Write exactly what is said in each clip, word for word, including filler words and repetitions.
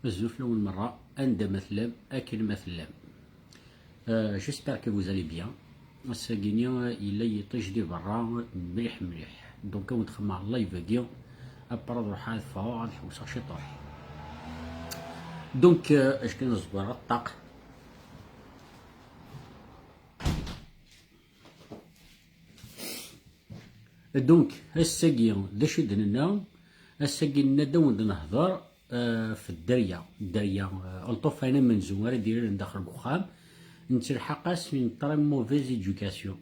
Azul fell-awen merra, anda ma tellam, akken ma tellam. Euh, j'espère que vous allez bien. Ass-agi-ni yella yiṭij di berra mliḥ mliḥ. Donc, ad wen-d-xedmeɣ live-agi. Après, ad ruḥeɣ ad ffɣeɣ, ad ḥewseɣ ciṭuḥ. Donc, euh, acu kan, ẓewreɣ ṭṭaq. Donc, ass-agi, d acu i d-nenna? Ass-agi, nenna-d ad wen-d-nehder, euh, f dderya. Dderya, euh, lṭufan amenzu ara d-irren daxel n uxxam, nettelḥaq-as une très mauvaise éducation.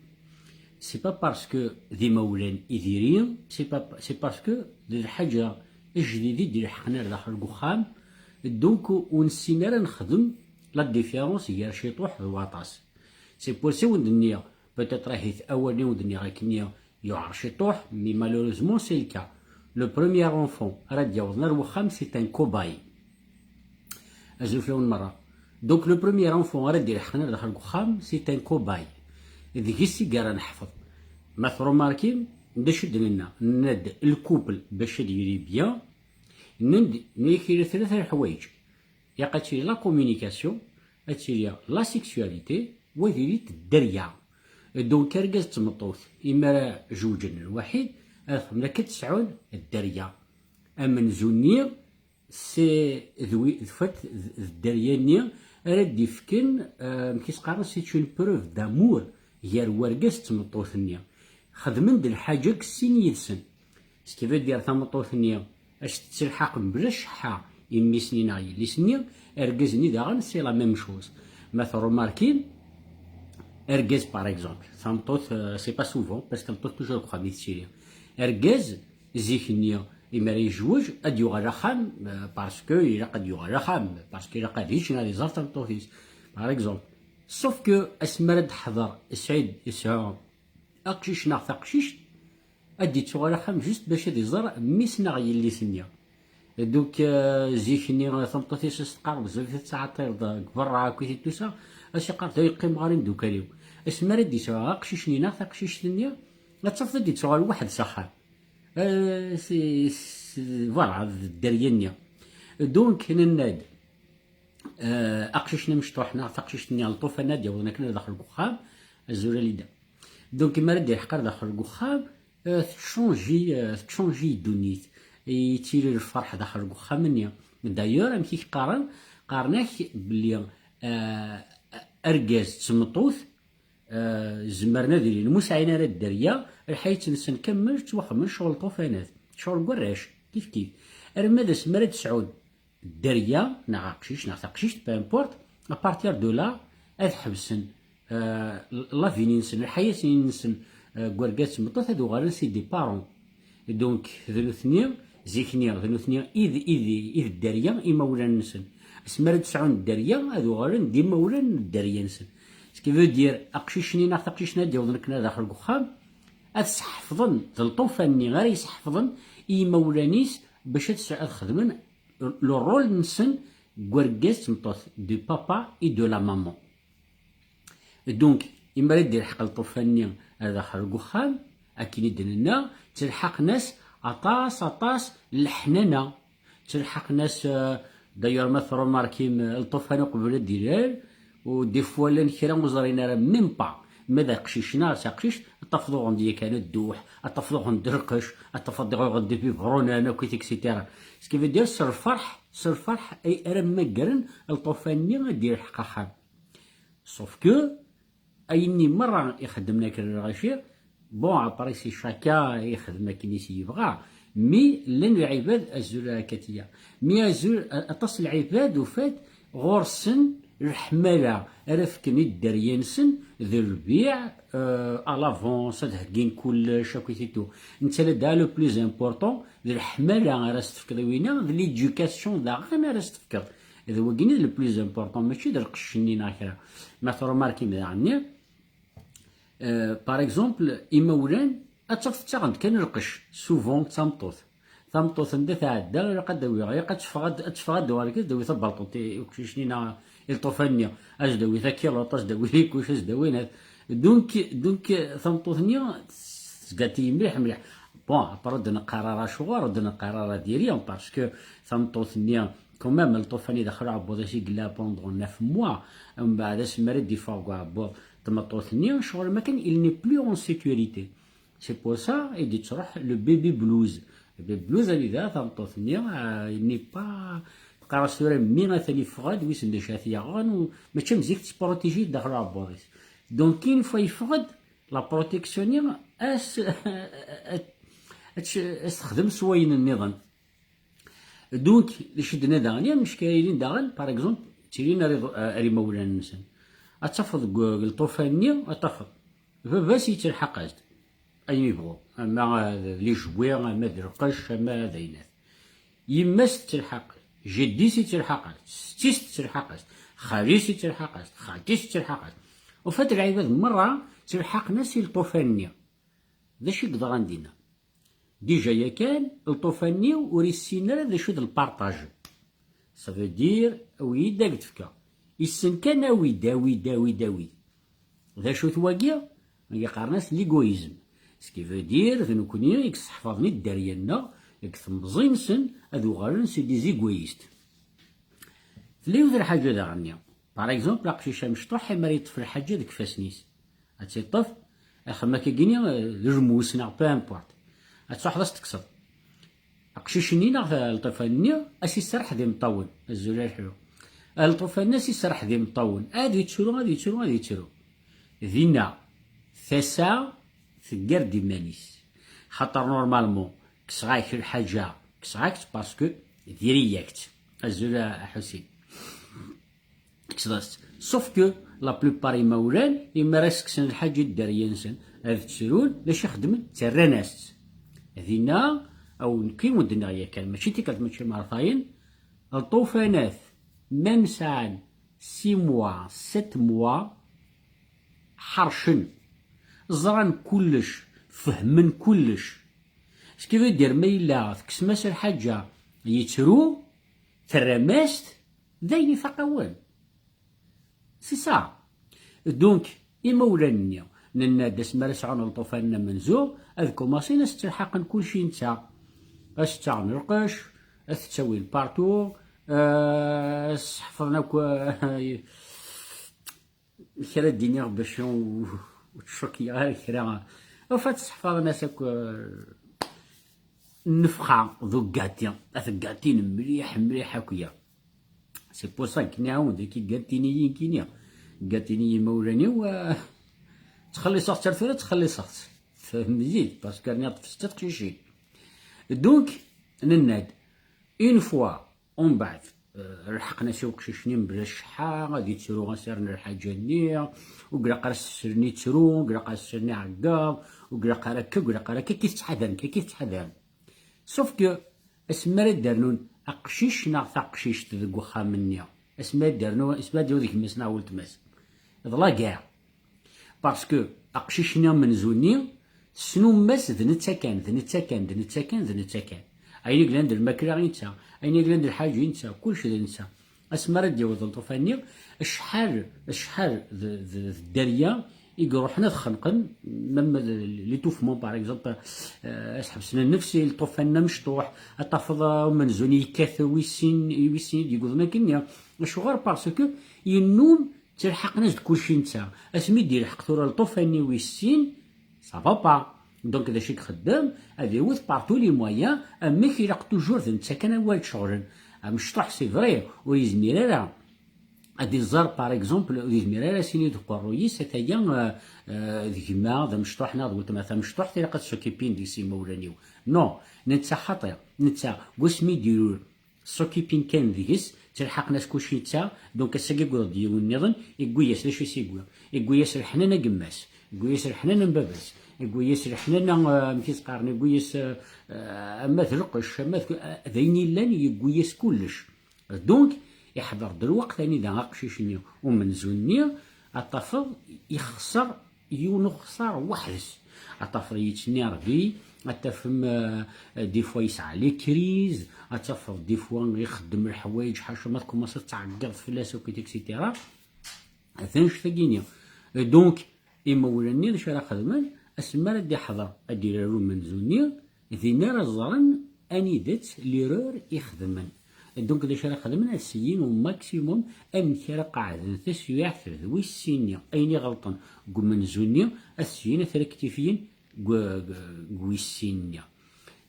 C'est pas parce que d imawlan i diri, c'est pas, c'est parce que d lḥaǧa ajdid i d-ileḥqen ar daxel n uxxam, donc ur nessin ara nexdem la différence gar ciṭuḥ d waṭas. C'est pour ça i wen-d-nniɣ, peut-être ahit awal-nni i wen-d-nniɣ akken-nni yuɛer ciṭuḥ, mais malheureusement c'est le cas. Le premier enfant ara d-yawḍen ar wexxam, c'est un cobaye. Azul fell-awen merra. Donc le premier enfant ara d-ileḥqen ar daxel n uxxam, c'est un cobaye. Deg-s i ara neḥfeḍ. Ma tṛumarkim, d acu i d-nenna? Nenna-d le couple bac ad yili bien, nenna-d, nenna-yak tlata leḥwayeǧ. Ilaq ad tili la communication, ad tili la sexualité, wa ad tili dderya. Donc, argaz d tmeṭṭut, imi ara jewǧen lwaḥid, ad xedmen akka ad sɛun dderya. Amenzu-nni, c'est d wi, d fat, d, d dderya-nni ara d-ifken, euh, amek i s-qqaren, c'est une preuve d'amour gar wergaz d tmeṭṭut-nni. Xedmen-d lḥaǧa deg sin yid-sen. Ce qui veut dire, tameṭṭut-nni, ad s-tettelḥaq mebla cceḥḥa i mmi-s-nni neɣ yelli-s-nni, argaz-nni daɣen, c'est la même chose. Ma tṛumarkim, argaz, par exemple, tameṭṭut, euh, c'est pas souvent, parce que tameṭṭut toujours deg uxxam i tettili. Argaz, zik-nni, imi ara yejwej, ad yuɣal axxam, euh, parce que ilaq ad yuɣal axxam, parce que ilaq ad yečč neɣ ad iẓer tameṭṭut-is, par exemple. Sauf que asmi ara d-teḥḍer Sɛid, yesɛa aqcic neɣ taqcict, ad d-ittuɣal axxam juste bac ad iẓer mmi-s neɣ yelli-s-nni. Donc, euh, zik-nni, euh, tameṭṭut-is ad s-teqqar bezzaf i tettɛeṭṭileḍ, euh, deg berra akkit i tusa, ad s-iqqar: "Da yeqqim ɣer imeddukal-iw." Asmi ara d-isɛu aqcic-nni neɣ taqcict-nni, ad tafeḍ ad d-ittuɣal waḥed s axxam. Euh, c'est, c'est, voilà, d dderya-nni. Donc, nenna-d, euh, aqcic-nni amecṭuḥ neɣ taqcict-nni lṭufan ad d-yawḍen akken ar daxel n uxxam, azul a Lida. Donc, mi ara d-ilḥeq ar daxel n uxxam, euh, tettcanji, euh, tettcanji ddunit. Yettili lferḥ daxel n uxxam-nni. D'ailleurs, amek i k-qqaren? Qqaren-ak belli, euh, argaz d tmeṭṭut, euh, zemren ad ilin ur sɛin ara dderya, lḥayat-nsen kamel ttwaxmen ccɣel ṭufanat, ccɣel n warrac, kif kif. Arma d asmi ara d-sɛun dderya, neɣ aqcic, neɣ taqcict, peu importe, à partir de là, ad ḥebsen, euh, la vie-nsen, lḥayat-nsen, euh, deg urgaz d tmeṭṭut, ad uɣalen c'est des parents. Donc, d nutni, zik-nni, d nutni i d, i d, i d dderya imawlan-nsen. Asmi ara d-sɛun dderya, ad uɣalen d imawlan n dderya-nsen. Ce qui veut dire, aqcic-nni neɣ taqcict-nni ad d-yawḍen akken ar daxel n uxxam, ad sḥefḍen, d lṭufan-nni ara yesḥefḍen i yimawlan-is bac ad s-, ad xedmen le rôle-nsen deg urgaz d tmeṭṭut, du papa et de la maman. Donc, imi ara d-ilḥeq lṭufan-nni ar daxel n uxxam, akken i d-nenna, ttelḥaqen-as aṭas, aṭas n leḥnana. Ttelḥaqen-as, euh, d'ailleurs, ma tṛumarkim, euh, lṭufan uqbel ad d-ilal, u des fois llan kra ur ẓrin ara, même pas. Ma d aqcic neɣ d taqcict, ad tafeḍ uɣen-d yakan dduḥ, ad tafeḍ uɣen-d lqec, ad tafeḍ uɣen-d bibeṛunan akkit, et cetera. Ce qui veut dire, s lferḥ, s lferḥ ay ara mmagren lṭufan-nni ad d-ilḥeq axxam. Sauf que, ayenni merra ixeddmen akken lɣaci, bon, après c'est chacun ixdem akken i s-yebɣa, mais llan lɛibad, azul a Katiya, mais azul, aṭas n lɛibad, au fait, ɣur-sen leḥmala ara fken i dderya-nsen d lbiɛ, euh, à l'avance, ad heggin kullec, akkit et tout. Netta la da le plus important, d leḥmala ara s-tefkeḍ i winna, d l'éducation daɣen ara s-tefkeḍ. D wagini d le plus important, mačči d lqecc-nni neɣ kra. Ma tṛumarkim daɣenni, euh, par exemple, imawlan, ad tafeḍ ttaɣen-d kan lqecc, souvent d tameṭṭut. Tameṭṭut anda tɛedda, ilaq ad d-awiɣ, ilaq ad teffeɣ, ad, ad teffeɣ ad d-tuɣal kan, ad d-tawi taberṭuṭ i uqcic-nni neɣ i lṭufan-nni, ad s-d-tawi takiluṭ, ad s-d-tawi likuc, ad s-d-tawi nat. Donc, donc, tameṭṭut-nni tesgati mliḥ, mliḥ. Bon, après, ur d-neqqar ara acuɣer, ur d-neqqar ara diri, parce que tameṭṭut-nni, quand même, lṭufan-nni daxel uɛebbuḍ-is i yella pendant neuf mois, mbeɛd asmi ara d-iffeɣ deg uɛebbuḍ tmeṭṭut-nni, ccɣel am akken, il n'est plus en sécurité. C'est pour ça i d-yettruḥ le baby blues. Le baby blues, anida tameṭṭut-nni, euh, il n'est pas, teqqar-as tura mmi atan yeffeɣ-d, wissen d acu ara t-yaɣen, u mačči am zik tettprotiji daxel uɛebbuḍ-is. Donc, une fois yeffeɣ-d, la protection-nni, as, as, as texdem s wayen nniḍen. Donc, d acu d-nna daɣen, ya mecka yilin daɣen, par exemple, ttilin ar iḍ-, ar imawlan-nsen. Ad tafeḍ deg, deg lṭufan-nni, ad tafeḍ. Baba-s yettelḥaq-as-d. Ayen yebɣu. Ama d les jouets, ama d lqecc, ama d ayen. Yemma-s tettelḥaq-as. Jeddi-s yettelḥaq-as. Setti-s tettelḥaq-as. Xali-s yettelḥaq-as. Xalti-s tettelḥaq-as. En fait, lɛibad merra ttelḥaqen-as i lṭufan-nni. D acu i yeḍran dinna? Déjà yakan, lṭufan-nni ur issin ara d acu d lparṭaj. Ça veut dire, awi-d ad k-d-fkeɣ. Issen kan awi-d, awi-d, awi-d, awi-d. D acu-t wagi? Qqaren-as l'égoïsme. Ce qui veut dire, d nekkni i yesseḥfaḍen i dderya-nneɣ, deg temẓi-nsen, ad uɣalen c'est des égoïstes. Tella yiwet n lḥaǧa daɣen-nni. Par exemple, aqcic amecṭuḥ, imi ara yeṭṭef lḥaǧa deg ifassen-is, ad tt-iṭṭef, axem akkagini, eh, d lmus neɣ peu importe. Ad truḥeḍ ad s-tekkseḍ. Aqcic-nni neɣ ta-, lṭufan-nni, ad s-iserreḥ d imeṭṭawen. Azul a leḥlu. Lṭufan-nni ad s-iserreḥ d imeṭṭawen. Ad yettru, ad yettru, ad yettru. Dinna, tasa teggar-d iman-is. Xaṭer normalement, kkseɣ-ak lḥaǧa, kkseɣ-ak-tt parce que diri-yak-tt. Azul a Ḥusin. Kkseɣ-as-tt. Sauf que la plupart imawlan, imi ara s-kksen lḥaǧa i dderya-nsen, ad ttrun, d acu i xeddmen? Ttarran-as-tt. Dinna, aw nekki wen-d-nniɣ yakan, mačči tikkelt, mačči mertayen, lṭufanat, même sɛan six mois, sept mois, ḥercen, ẓran kullec, fehmen kullec. Ce qui veut dire, ma yella tekksem-as lḥaǧa yettru, terram-as-t, d ayen ifaq-awen. C'est ça. Donc, imawlan-nni, nenna-d asmi ara sɛun lṭufan-nni amenzu, ad kumaṣin ad s-ttelḥaqen kulci netta. Ad s-ttaɣen lqecc, ad t-ttawin partout, euh, ad s-ḥefḍen akk, euh, kra d-iniɣ bac ur, ur ttcukkiɣ ara kra. Enfin, ad s-ḥefḍen-as akk, euh, nnefxa d ugati, ad t-gatin mliḥ, mliḥ akk ya. C'est pour ça que nniɣ-awen dagi gatiniyin kini. Gatini imawlan-iw, euh, ttxelliṣeɣ-tt ar tura, ttxelliṣeɣ-tt. Tfehmem-iyi-d, parce que rniɣ-d f setta teqcicin. Donc, nenna-d, une fois, umbeɛd, euh, lḥeqen-as i uqcic-nni mebla cceḥḥa, ad yettru asirn lḥaǧa-nni, ur ilaq ara s-slen yettru, ur ilaq ara s-slen iɛeggeḍ, ur ilaq ara akka, ur ilaq ara akka, akka i tettḥadaren, akka i tettḥadaren. Sauf que asmi ara d-rnun aqcic neɣ taqcict deg uxxam-nni, asmi ara d-rnu, asmi ara d-yaweḍ gma-s neɣ weltma-s, d la guerre. Parce que aqcic-nni amenzu-nni, tessnum-as d netta kan, d netta kan, d netta kan, d netta kan. Ayen i yellan d lmakla i netta, ayen i yellan d lḥaǧa i netta, kullec d netta. Asmi ara d-yaweḍ lṭufan-nni, acḥal, acḥal d, d, d dderya i iruḥen ad xenqen, même l'étouffement, par exemple, euh, ad ḥebsen nnefs i lṭufan-nni amecṭuḥ, ad tafeḍ, euh, amenzu-nni yekkat wis sin, wis sin i d-yewwḍen akkenni. Acuɣer? Parce que yennum ttelḥaqen-as-d kulci netta. Asmi d-yelḥeq tura lṭufan-nni wis sin, ça va pas. Donc, d acu i ixeddem? Ad iwet par tous les moyens, amek ilaq toujours d netta kan ara icɣlen. Amecṭuḥ, c'est vrai, ur yezmir ara ad iẓer, par exemple, ur yezmir ara ad s-yini d uqerruy-is, ataya, euh, euh, d gma, d amecṭuḥ, neɣ d weltma tamecṭuḥt, ilaq ad s-occupin deg-s imawlan-iw. Non, netta xaṭi, netta, deg wasmi d-ilul, s-occupin kan deg-s, ttelḥaqen-as kulci netta, donc ass-agi yewweḍ-d yiwen nniḍen, yewwi-yas, d acu i s-yewwi? Yewwi-yas leḥnana n gma-s, yewwi-yas leḥnana n baba-s, yewwi-yas leḥnana, euh, amek i s-qqaren, yewwi-yas, euh, euh, ama d lqecc, ama d, euh, d ayen yellan, yewwi-yas kullec. Donc, iḥḍer-d lweqt anida aqcic-nni umenzu-nni, ad tafeḍ ixṣer yiwen uxṣar weḥd-s. Ad tafeḍ yettnerbi, ad tafem, euh, des fois yesɛa les crises, ad tafeḍ des fois ixeddem leḥwayeǧ ḥaca ma tkumaṣ ad tɛeggeḍ fell-as akk, et cetera. D annect-agi-nni. Donc, imawlan-nni d acu ara xedmen? Asmi ara d-iḥḍer, ad d-irar umenzu-nni, din ara ẓren anida-tt l'erreur i xedmen. Donc d acu ara xedmen? Ad syin au maximum amek ara qeɛden taswiɛt d wis sin-nni, ayen iɣelṭen deg umenzu-nni, ad syin ad t-rektifiyen deg, deg, deg wis sin-nni.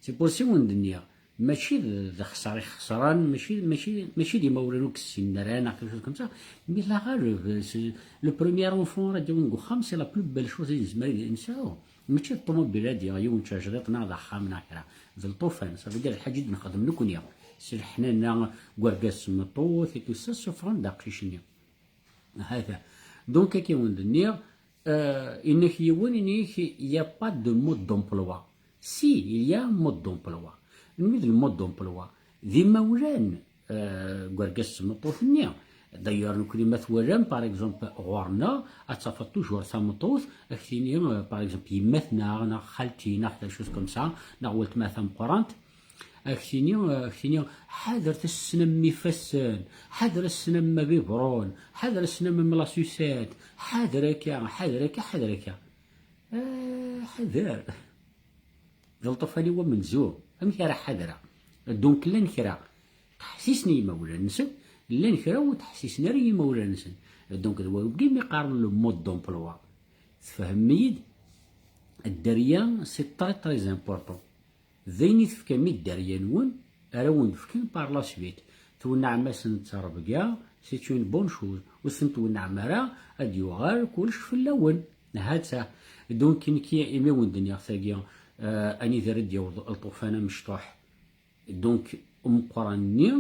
C'est pour ça i wen-d-nniɣ, mačči d, d axeṣṣar i xeṣran, mačči, mačči, mačči d imawlan ur k-ssinen ara neɣ quelque chose comme ça, mais la rêve, c'est le premier enfant ara d-yawin deg uxxam, c'est la plus belle chose i nezmer ad nesɛu. Mačči d ṭumubil ara d-yaɣ yiwen d tajdiṭ neɣ d axxam neɣ kra. D lṭufan, ça veut dire lḥaǧa i d-nexdem nekni. S leḥnana deg urgaz s tmeṭṭut et tout ça, ssufɣen-d aqcic-nni. Hata. Donc, akka i wen-d-nniɣ, euh, inna-k yiwen, inna-k, il y a pas de mode d'emploi. Si, il y a un mode d'emploi. Melmi d le mode d'emploi? D imawlan, euh, deg urgaz s tmeṭṭut-nni. D'ailleurs, nekni ma twalam, par exemple, ɣur-neɣ, ad tafeḍ toujours tameṭṭut, ad k-tini, euh, par exemple, yemma-tneɣ, neɣ xalti, neɣ quelque chose comme ça, neɣ weltma tameqqrant, ad k-tini, euh, ad k-tini, ḥadret a ssnam ifassen, ḥader a ssnam ma biberon, ḥader a ssnam ma la sucette, ḥader akka, ḥader akka, ḥader akka. Ah, ḥader. D lṭufan-iw amenzu, amek ara ḥadreɣ? Donc, llan kra ttḥessisen i yimawlan-nsen, llan kra ur ttḥessisen ara i yimawlan-nsen. Donc, d wagi mi qqaren le mode d'emploi. Tfehmem-iyi-d? Dderya, c'est très, très important. D ayen i tefkam i dderya-nwen, ara wen-d-fken par la suite. Twenneɛem-asen ttrebga, c'est une bonne chose. Ur ten-twenneɛem ara, ad yuɣal kullec fell-awen. Hata. Donc, nekki, imi wen-d-nniɣ tagi, euh, anida ara d-yaweḍ lṭufan amecṭuḥ. Donc, ameqqran-nni,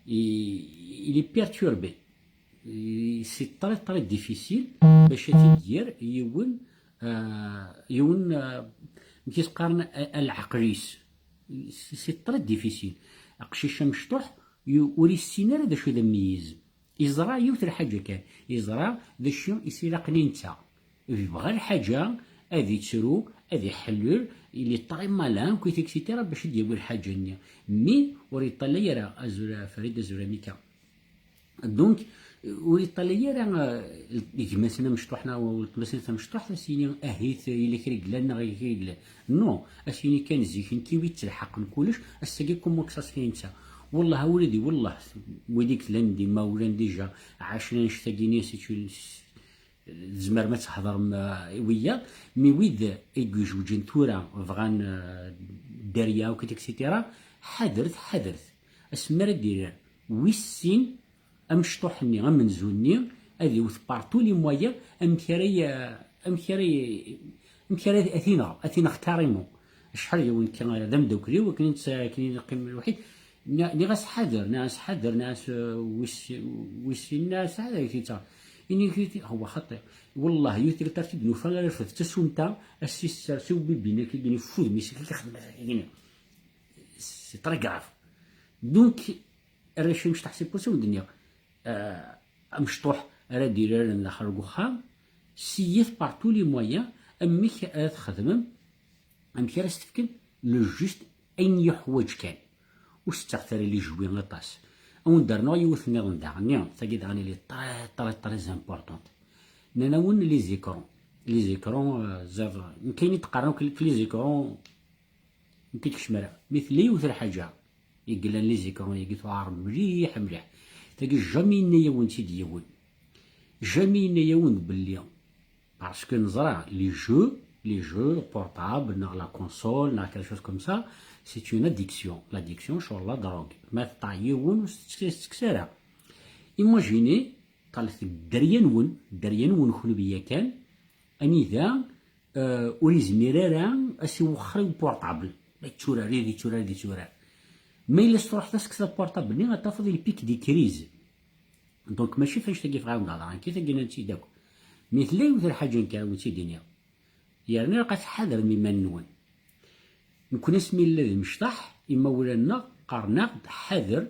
i-, il est perturbé. I-, c'est très, très difficile bac ad t-id-yerr yiwen, euh, yiwen, euh, amek i s-qqaren, a-, a leɛqel-is. C'est, c'est très difficile. Aqcic amecṭuḥ, yu-, ur yessin ara d acu d ameyyez. Yeẓra yiwet lḥaǧa kan. Yeẓra d acu i s-ilaqen i netta. Yebɣa lḥaǧa, ad ittru, ad iḥellel, il est très malin, et cetera, bac ad d-yawi lḥaǧa-nni. Mais ur yeṭṭalay ara, azul a Farid, azul a Mika. Donc, ur yeṭṭalay ara, euh, gma-s-nni amecṭuḥ neɣ weltma-s-nni tamecṭuḥt, ad s-yini ahit yella kra i yellan neɣ yella kra i yellan. Non, ad s-yini kan zik nekki wi yettelḥaqen kullec, ass-agi comment que ça se fait netta. Wellah, a wladi, wellah, wid i yellan d imawlan déjà, ɛacen annect-agi-nni, c'est une, tzemrem ad thedrem, euh, i wiyaḍ, mais wid i yejewǧen tura bɣan, euh, dderya akk, et cetera, ḥadret, ḥadret. Asmi ara d-yerr wis sin, amecṭuḥ-nni, amenzu-nni, ad iwet par tous les moyens, amek ara y-, amek ara y-, amek ara t-ineɣ, ad t-ineɣ carrément. Acḥal d yiwen kan d ameddakel-iw, akken i netta-, akken i neqqim lwaḥid, nni-, nniɣ-as ḥader, nniɣ-as ḥader, nniɣ-as, euh, wis-, wis sin, nniɣ-as ḥader, i t-ittaɣ. Ini-k, huwa xaṭi. Wellah, yiwet n tarti d-nufa ara rfed tasumta, ass-is sers i ubibi-nni, akka, yeffud, mi s-, akka, xedmet, akka, c'est très grave. Donc, arrac imecṭaḥ si pusi wen-d-nniɣ, euh, amecṭuḥ ara d-iraren daxel n uxxam, siyet par tous les moyens amek ara txedmem, amek ara s-tefkem le juste ayen yuḥwaǧ kan. Ur settaɣet ara les jouets aṭas. Ad wen-d-rnuɣ yiwet nniḍen daɣen, tagi daɣen elle est très, très, très importante. Nnan-awen les écrans. Les écrans, euh, ẓer, nekk ayen i d-qqaren akk les écrans, nekk i d-kecmeɣ. Mi tella yiwet lḥaǧa i yellan les écrans-agi tuɛer mliḥ, mliḥ. Tagi jamais yenna-yawen-tt-id yiwen. Jamais yenna-yawen-d belli. Parce que neẓra les jeux, les jeux portables, neɣ la console, neɣ quelque chose comme ça, c'est une addiction. L'addiction, ccɣel la drogue. Ma teṭṭeɛ yiwen, ur s-tettekkes ara. Imaginez, ṭalet dderya-nwen, dderya-nwen kenwi yakan, anida, euh, ur yezmir ara a s-iwexxer i uportable. Ma yetturar, ad yetturar, ad yetturar. Ma yella s-truḥeḍ a s-tekkseḍ aportable-nni, ad tafeḍ il pique des crises. Donc, mačči f annect-agi i bɣiɣ ad d-hedreɣ, nekki tagi nnan-tt-id akk. Mi tella yiwet lḥaǧa nekk ara wen-tt-id-iniɣ. Yerna ilaq ad tḥadrem iman-nwen. Nekni asmi nella d imecṭaḥ, imawlan-nneɣ qqaren-aɣ-d ḥader,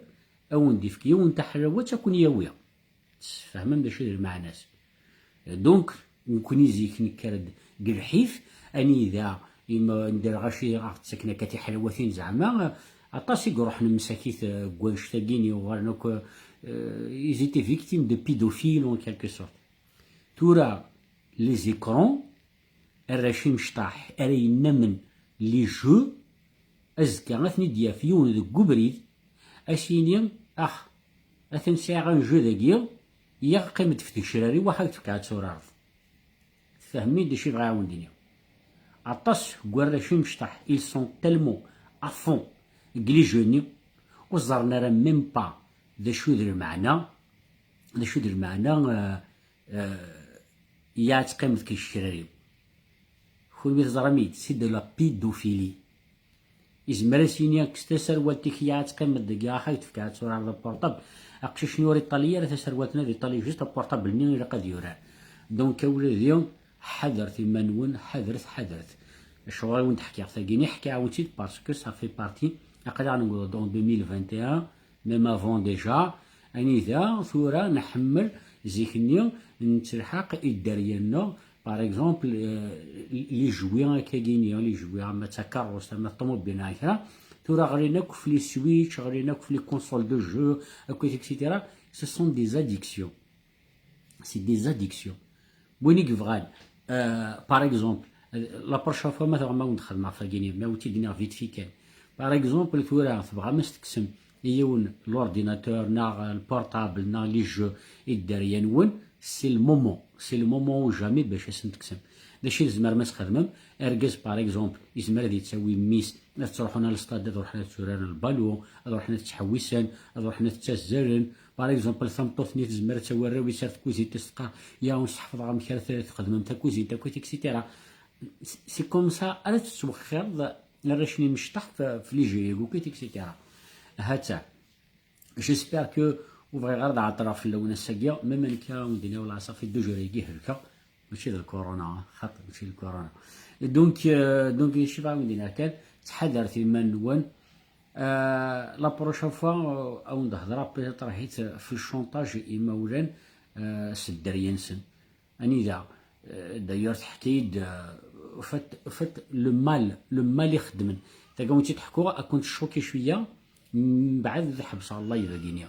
a wen-d-ifk yiwen taḥlawat a ken-yawi. Tfehmem d acu d lmeɛna-s? Donc, nekni zik nekker-d deg lḥif, anida ima-, n lɣaci aɣ-d-ttaken akka tiḥlawatin zeɛma, aṭas i iruḥen msakit, eh, deg wannect-agi-nni uɣalen akk, eh, ils étaient victimes de pédophiles en quelque sorte. Tura, les écrans, arrac imecṭaḥ, ara yennamen les jeux, azekka ad ten-id-yaf yiwen deg ubrid, As-yini, ax, atan sɛiɣ anjeu dagi, yaɣ qqim-d f tgecrar-iw, ax ad k-d-fkeɣ ad turareḍ. Tfehmem-iyi-d acu i bɣiɣ ad wen-d-iniɣ? Aṭas n warrac imecṭaḥ, ils sont tellement à fond deg les jeux-nni, ur ẓerren ara même pas d acu d lmeɛna, d acu d lmeɛna, euh, euh, yaɣ ad teqqimeḍ deg tgecrar-iw. Kunwi teẓram-iyi-d, c'est de la pédophilie. Izmer ad s-yini, kkes taserwalt-ik, yaɣ ad teqqimeḍ deg, yaɣ ad k-d-fkeɣ ad turareḍ aportable. Aqcic-nni ur iṭali ara taserwalt-nni, ad iṭali juste aportable-nni ilaq ad yurar. Donc, a wladi, ḥadret iman-nwen, ḥadret, ḥadret. Acuɣer i wen-d-ḥkiɣ tagi-nni? Ḥkiɣ-awen-tt-id parce que ça fait partie, aql-aɣ newweḍ-d en deux mille vingt et un, même avant déjà, anida tura nḥemmel zik-nni nettelḥaq i dderya-nneɣ, par exemple, euh, les jouets akkagi-nni, les jouets ama d takeṛṛust, ama d ṭumubil neɣ kra, tura ɣlin akk f les Switch, ɣlin akk f les consoles de jeu, akkit, et cetera. Ce sont des addictions. C'est des addictions. Win i yebɣan, euh, par exemple, euh, la prochaine fois ma tebɣam ad wen-d-xedmeɣ tagi-nni, ma wen-tt-id-iniɣ vite fait kan. Par exemple, tura tebɣam ad s-tekksem i yiwen l'ordinateur, neɣ le portable, neɣ les jeux i dderya-nwen, c'est le moment, c'est le moment ou jamais bac ad sen-tekksem. D acu i tzemrem ad s-xedmem? Argaz, par exemple, yezmer ad yettawi mmi-s, ad ttruḥun ar le stade, ad ruḥen ad tturaren lbalu, ad ruḥen ad ttḥewwisen, ad ruḥen ad ttazzalen. Par exemple, tameṭṭut-nni tezmer ad tawi arraw-is ar tkuzint, ad s-teqqar, ya, ur sḥefḍeɣ amek ara t-, txedmem takuzint, akkit, et cetera. C'est comme ça ara tettwexxireḍ arrac-nni imecṭaḥ f-, f les jeux-agi akkit, et cetera. Ha-tt-a. J'espère que ur bɣiɣ ara ad ɛeṭṭleɣ fell-awen ass-agi, même nekk ara wen-d-iniɣ, wala, ça fait deux jours-agi helkeɣ, mačči d lkuruna, xaṭi, mačči d lkuruna. Donc, euh, donc, acu bɣiɣ ad wen-d-iniɣ kan, ttḥadaret iman-nwen. Euh, la prochaine fois, euh, ad wen-d-hedreɣ peut-être ahat f le chantage i imawlan, euh, s dderya-nsen. Anida, euh, d'ailleurs, teḥka-yi-d, euh, en fait, en fait, le mal, le mal i xeddmen. Tagi wen-tt-id-ḥkuɣ, ad kent-tcokki cwiya, mbeɛd ad ḥebseɣ live-agi-nni.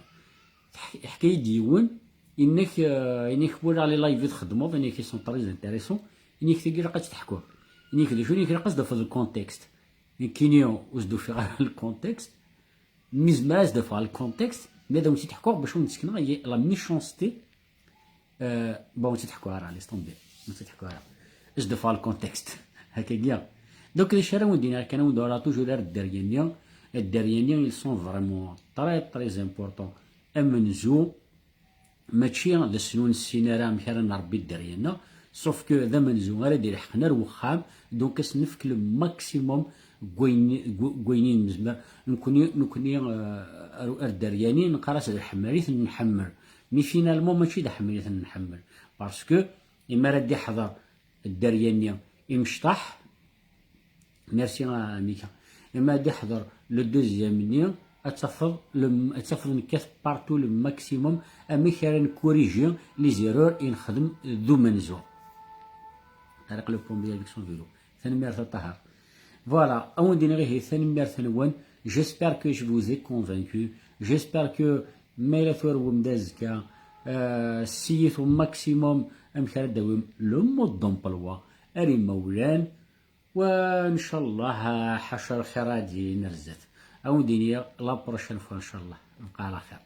Teḥ-, teḥka-yi-d yiwen, inna-k, euh, inna-k walaɣ les lives i txeddmeḍ, inna-k ils sont très intéressants, inna-k tagi ilaq ad tt-teḥkuḍ. Inna-k d acu, inna-k ilaq ad s-d-tafeḍ le contexte. Nekkini ur s-d-ufiɣ ara le contexte, mi zemreɣ ad s-d-afeɣ le contexte, mi ad awen-tt-id-ḥkuɣ bac ad wen-d-sekneɣ la méchanceté. Euh, bon, ur tt-id-ḥkuɣ ara, laisse tomber. Ur tt-id-ḥkuɣ ara. Ad s-d-afeɣ le contexte. Hakagi. Donc, d acu ara wen-d-iniɣ kan, ad wen-d-urareɣ toujours ar dderya-nni. Dderya-nni, ils sont vraiment très, très importants. Amenzu, mačči d ass-nni ur nessin ara amek ara nṛebbi dderya-nneɣ, sauf que d amenzu ara d-ileḥqen ar wexxam, donc ad s-nefk le maximum n wayen, n wayen i nezmer. Nekkni, nekkni, euh, ar, ar dderya-nni neqqar-as d lḥemmel i ten-nḥemmel. Mais finalement, mačči d aḥemmel i ten-nḥemmel. Parce que, imi ara d-iḥḍer dderya-nni imecṭaḥ, merci à Mika. Imi ad d-iḥḍer le deuxième-nni, ad tafeḍ le, ad tafeḍ nekkat partout le maximum amek ara nkuriji les erreurs i nexdem d umenzu. Tariq le plombier avec son vélo. Tanemmirt a Ṭaher. Voilà, ad wen-d-iniɣ ihi tanemmirt-nwen. J'espère que je vous ai convaincu. J'espère que ma yella turwem-d azekka, euh, ssiyit au maximum amek ara d-tawim le mode d'emploi ar imawlan. Wa ncallah, ḥaca lxir ad d-yini ar zdat. Ad wen-d-iniɣ la prochaine fois ncallah. Bqa ɛla xir.